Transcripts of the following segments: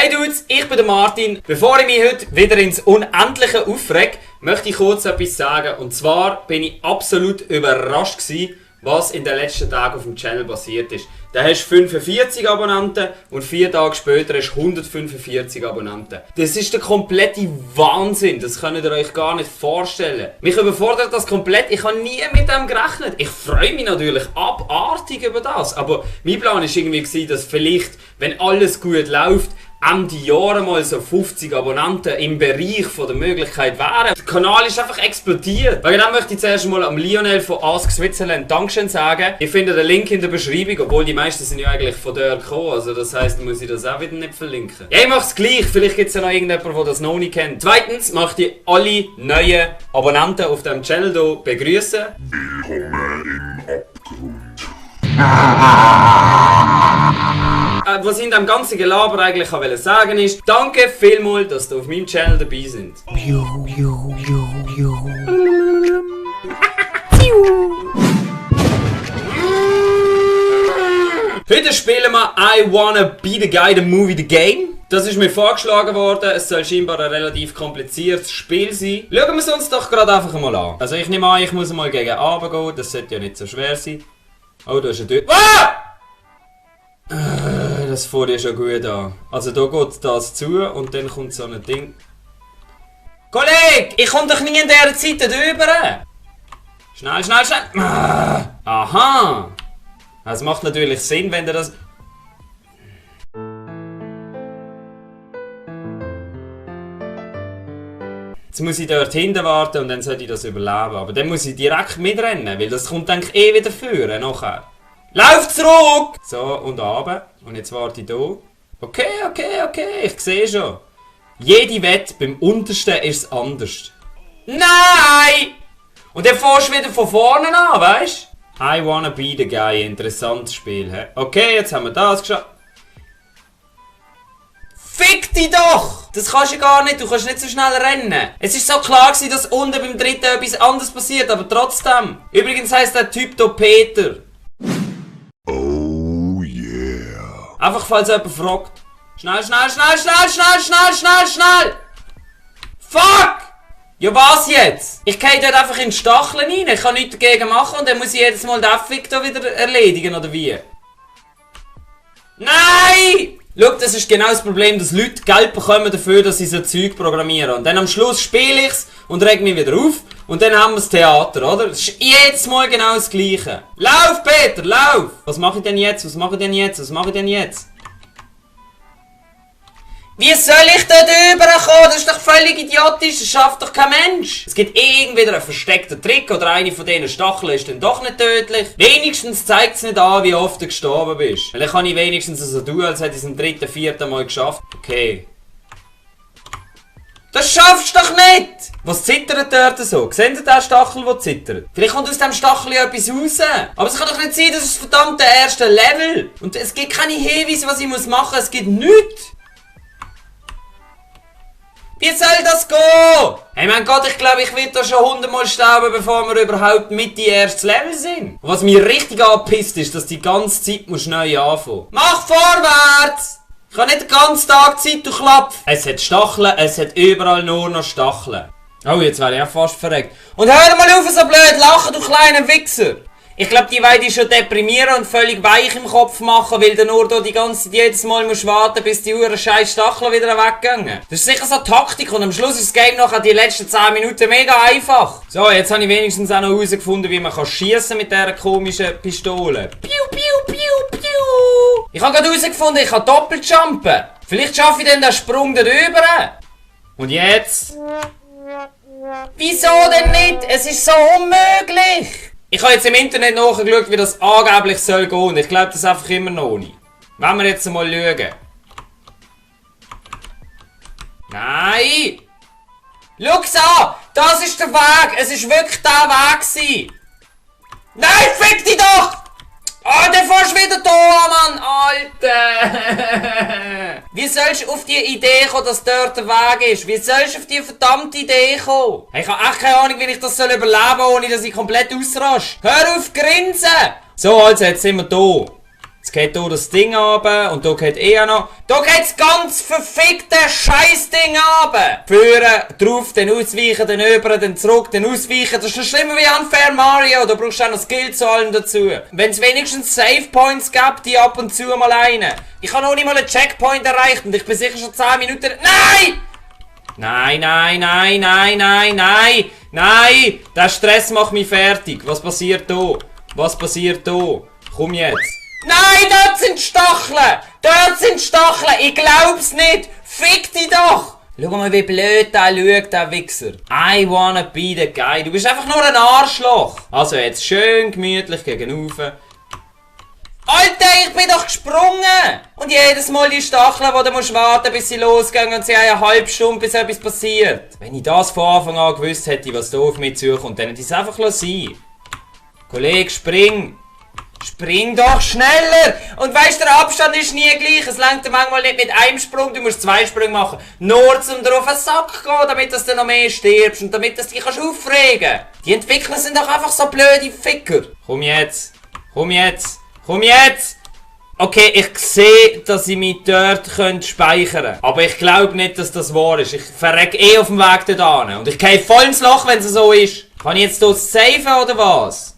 Hey Dudes, ich bin der Martin. Bevor ich mich heute wieder ins Unendliche aufreg, möchte ich kurz etwas sagen. Und zwar bin ich absolut überrascht gewesen, was in den letzten Tagen auf dem Channel passiert ist. Da hast du 45 Abonnenten und 4 Tage später hast du 145 Abonnenten. Das ist der komplette Wahnsinn, das könnt ihr euch gar nicht vorstellen. Mich überfordert das komplett, ich habe nie mit dem gerechnet. Ich freue mich natürlich abartig über das, aber mein Plan war irgendwie, dass vielleicht, wenn alles gut läuft, Ende Jahr mal so 50 Abonnenten im Bereich von der Möglichkeit wären. Der Kanal ist einfach explodiert. Wegen dem möchte ich zuerst mal am Lionel von Ask Switzerland Dankeschön sagen. Ich finde den Link in der Beschreibung, obwohl die meisten sind ja eigentlich von dort gekommen. Also das heisst, muss ich das auch wieder nicht verlinken. Ja, ich mache es gleich. Vielleicht gibt es ja noch irgendjemanden, der das noch nicht kennt. Zweitens möchte ich alle neuen Abonnenten auf diesem Channel hier begrüßen. Willkommen im Abgrund. Was ich in diesem ganzen Gelaber eigentlich sagen ist, danke vielmals, dass ihr auf meinem Channel dabei sind. Heute spielen wir I Wanna Be The Guy, The Movie, The Game. Das ist mir vorgeschlagen worden, es soll scheinbar ein relativ kompliziertes Spiel sein. Schauen wir es uns doch gerade einfach mal an. Also ich nehme an, ich muss mal gegen Abend gehen, das sollte ja nicht so schwer sein. Oh, da ist eine Tür. Ah! Das fängt ja schon gut an. Also da geht das zu und dann kommt so ein Ding. Kollege, ich komme doch nie in dieser Zeit rüber. Schnell, schnell, schnell. Aha. Das macht natürlich Sinn, wenn ihr das... Jetzt muss ich dort hinten warten und dann sollte ich das überleben. Aber dann muss ich direkt mitrennen, weil das kommt eigentlich eh wieder führen nachher. Lauf zurück! So, und runter. Und jetzt warte ich hier. Okay, ich sehe schon. Jede Wette beim Untersten ist es anders. Nein! Und dann fährst du wieder von vorne an, weißt du? I Wanna Be The Guy, interessantes Spiel. He? Okay, jetzt haben wir das geschafft. Fick dich doch! Das kannst du gar nicht, du kannst nicht so schnell rennen. Es ist so klar gewesen, dass unten beim dritten etwas anderes passiert, aber trotzdem. Übrigens heisst der Typ hier Peter. Oh yeah. Einfach falls jemand fragt. Schnell, schnell, schnell, schnell, schnell, schnell, schnell, schnell! Fuck! Ja was jetzt? Ich gehe dort einfach in die Stacheln rein, ich kann nichts dagegen machen und dann muss ich jedes Mal den Fick da wieder erledigen, oder wie? Nein! Schau, das ist genau das Problem, dass Leute Geld bekommen dafür, dass sie so Zeug programmieren. Und dann am Schluss spiele ich's und reg mich wieder auf und dann haben wir das Theater, oder? Das ist jedes Mal genau das Gleiche. Lauf, Peter, lauf! Was mache ich denn jetzt? Was mache ich denn jetzt? Was mache ich denn jetzt? Wie soll ich dort rüberkommen? Das ist doch völlig idiotisch, das schafft doch kein Mensch. Es gibt eh irgendwie einen versteckten Trick oder eine von diesen Stacheln ist dann doch nicht tödlich. Wenigstens zeigt es nicht an, wie oft du gestorben bist. Vielleicht kann ich wenigstens so tun, als hätte ich es im 3., 4. Mal geschafft. Okay. Das schaffst du doch nicht! Was zittert dort so? Seht ihr den Stachel, der zittert? Vielleicht kommt aus dem Stachel etwas raus. Aber es kann doch nicht sein, das ist verdammt der erste Level. Und es gibt keine Hinweise, was ich machen muss. Es gibt nichts. Wie soll das gehen? Hey mein Gott, ich glaube, ich werde da schon 100-mal sterben, bevor wir überhaupt mit die ersten Level sind. Und was mich richtig angepisst ist, dass die ganze Zeit neu anfangen. Mach vorwärts! Ich habe nicht den ganzen Tag Zeit, du Klapf. Es hat Stacheln, es hat überall nur noch Stacheln. Oh, jetzt wäre ich ja fast verreckt. Und hör mal auf, so blöd lachen, du kleiner Wichser. Ich glaube, die wollen dich schon deprimieren und völlig weich im Kopf machen, weil du nur die ganze Zeit jedes Mal musst warten, bis die Uhren scheiß Stacheln wieder weggehen. Das ist sicher so eine Taktik und am Schluss ist das Game nachher die letzten 10 Minuten mega einfach. So, jetzt habe ich wenigstens auch noch herausgefunden, wie man schiessen mit dieser komischen Pistole. Piu, piu, piu, piu. Ich habe gerade herausgefunden, ich kann doppelt jumpen. Vielleicht schaffe ich dann den Sprung darüber. Und jetzt? Wieso denn nicht? Es ist so unmöglich. Ich habe jetzt im Internet nachgeschaut, wie das angeblich soll gehen und ich glaube das einfach immer noch nicht. Wenn wir jetzt mal schauen. Nein! Schau's an! Das ist der Weg! Es ist wirklich der Weg gewesen! Nein, fick dich doch! Oh, dann fährst du wieder da, Mann! Alter! Wie sollst du auf die Idee kommen, dass dort der Weg ist? Wie sollst du auf die verdammte Idee kommen? Hey, ich habe echt keine Ahnung, wie ich das überleben soll, ohne dass ich komplett ausraste. Hör auf grinsen! So, also, jetzt sind wir da. Jetzt geht hier das Ding runter und hier geht auch noch. Da geht das ganz verfickte Scheißding runter. Führen, drauf, dann ausweichen, dann über, dann zurück, dann ausweichen. Das ist noch schlimmer wie Unfair Mario. Da brauchst du auch noch Skill zu allem dazu. Wenn es wenigstens Save Points gibt, die ab und zu mal einen. Ich habe noch nicht mal einen Checkpoint erreicht und ich bin sicher schon 10 Minuten... Nein! Nein, nein, nein, nein, nein, nein, nein! Der Stress macht mich fertig. Was passiert da? Was passiert da? Komm jetzt. Nein, dort sind Stacheln! Dort sind Stacheln! Ich glaub's nicht! Fick dich doch! Schau mal, wie blöd der schaut, der Wichser. I wanna be the guy. Du bist einfach nur ein Arschloch. Also jetzt schön gemütlich gegen rauf. Alter, ich bin doch gesprungen! Und jedes Mal die Stacheln, wo du musst warten, bis sie losgehen und sie haben eine halbe Stunde, bis etwas passiert. Wenn ich das von Anfang an gewusst hätte, was da auf mich zukommt, dann hätte ich es einfach sein. Kollege, spring! Spring doch schneller! Und weisst, der Abstand ist nie gleich. Es reicht manchmal nicht mit einem Sprung, du musst 2 Sprünge machen. Nur zum dir auf den Sack gehen, damit du noch mehr stirbst und damit du dich aufregen kannst. Die Entwickler sind doch einfach so blöde Ficker. Komm jetzt! Komm jetzt! Komm jetzt! Okay, ich sehe, dass ich mich dort speichern könnte. Aber ich glaube nicht, dass das wahr ist. Ich verreck auf dem Weg dorthin. Und ich gehe voll ins Loch, wenn es so ist. Kann ich jetzt hier safen oder was?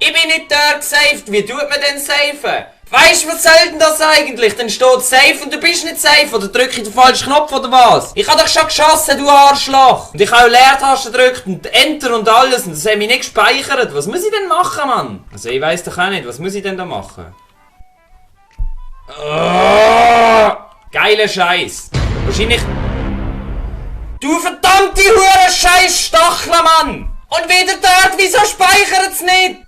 Ich bin nicht dort gesaved. Wie tut man denn safen? Weisst du, was soll denn das eigentlich? Dann steht safe und du bist nicht safe. Oder drücke ich den falschen Knopf oder was? Ich habe doch schon geschossen, du Arschloch. Und ich habe auch Leertaste gedrückt und Enter und alles. Und das hat mich nicht gespeichert. Was muss ich denn machen, Mann? Also ich weiss doch auch nicht. Was muss ich denn da machen? Oh, geiler Scheiß. Wahrscheinlich... Du verdammte hure Scheiß Stachel, Mann. Und wieder dort, wieso speichert es nicht?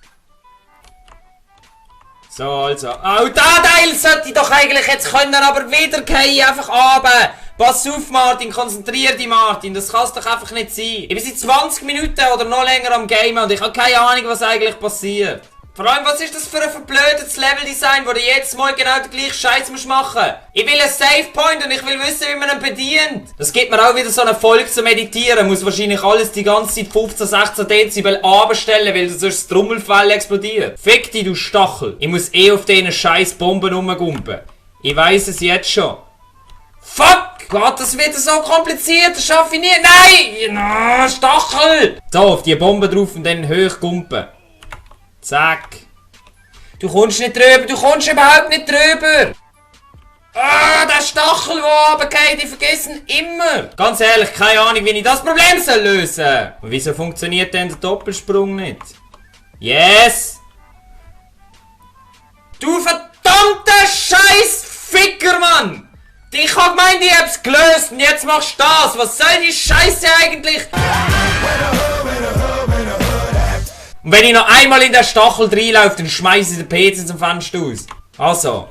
So, also. Oh, da Teil sollte ich doch eigentlich jetzt können, aber wieder gehen einfach runter. Pass auf, Martin, konzentrier dich, Martin. Das kann es doch einfach nicht sein. Ich bin seit 20 Minuten oder noch länger am Gamen und ich habe keine Ahnung, was eigentlich passiert. Vor allem, was ist das für ein verblödetes Leveldesign, wo du jedes Mal genau den gleichen Scheiß machen musst? Ich will einen Save Point und ich will wissen, wie man ihn bedient. Das gibt mir auch wieder so eine Folge zu meditieren. Muss wahrscheinlich alles die ganze Zeit 15, 16 Dezibel abstellen, weil sonst das Trommelfell explodiert. Fick dich, du Stachel. Ich muss auf diesen scheiß Bomben rumgumpen. Ich weiss es jetzt schon. Fuck! Gott, das wird so kompliziert, das schaffe ich nie. Nein! No, Stachel! So, auf die Bombe drauf und dann hoch gumpen. Zack. Du kommst nicht drüber, du kommst überhaupt nicht drüber. Ah, der Stachel, der runtergeht, ich vergesse ihn immer. Ganz ehrlich, keine Ahnung, wie ich das Problem lösen soll. Und wieso funktioniert denn der Doppelsprung nicht? Yes! Du verdammter Scheiß Ficker, Mann! Ich hab gemeint, ich hab's gelöst und jetzt machst du das. Was soll die Scheiße eigentlich? Und wenn ich noch einmal in den Stachel reinlaufe, dann schmeiße ich den PC zum Fenster aus. Also.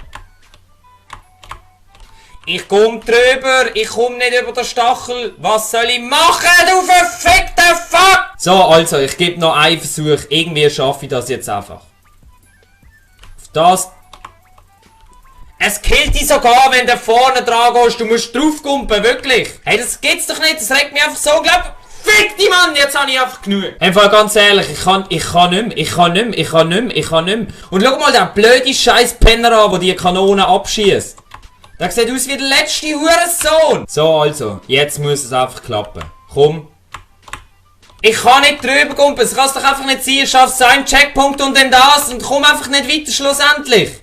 Ich komm drüber, ich komm nicht über den Stachel. Was soll ich machen, du verfickter Fuck? So, also, ich gebe noch einen Versuch. Irgendwie schaffe ich das jetzt einfach. Auf das... Es killt dich sogar, wenn du vorne dran gehst. Du musst draufkumpen, wirklich. Hey, das gibt's doch nicht. Das regt mich einfach so, glaub... Fick die Mann, jetzt habe ich einfach genug. Einfach ganz ehrlich, ich kann nicht mehr. Und schau mal den blöden scheiß Penner an, der die Kanone abschießt. Der sieht aus wie der letzte Hurensohn. So, also, jetzt muss es einfach klappen. Komm. Ich kann nicht drüber kumpen, es kann es doch einfach nicht sein. Ich schaffe so einen Checkpunkt und dann das und komm einfach nicht weiter schlussendlich.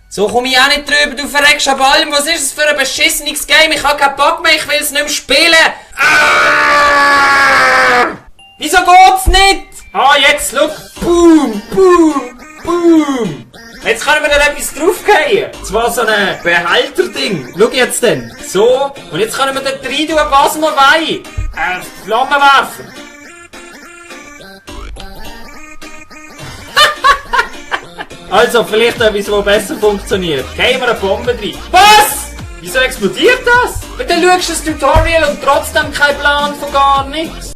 So komme ich auch nicht drüber, du verreckst ab allem. Was ist das für ein beschissenes Game? Ich habe keinen Bock mehr, ich will es nicht mehr spielen. Wieso geht's nicht? Ah, jetzt, look. Boom, boom, boom. Jetzt kann ich mir da etwas draufgehen. Das war so ein Behälterding. Schau jetzt denn. So. Und jetzt kann ich mir da rein tun, was wir wollen. Flammenwerfer. Also, vielleicht etwas, was besser funktioniert. Gehen wir eine Bombe rein. Was? Wieso explodiert das? Dann schaust du das Tutorial und trotzdem kein Plan von gar nichts.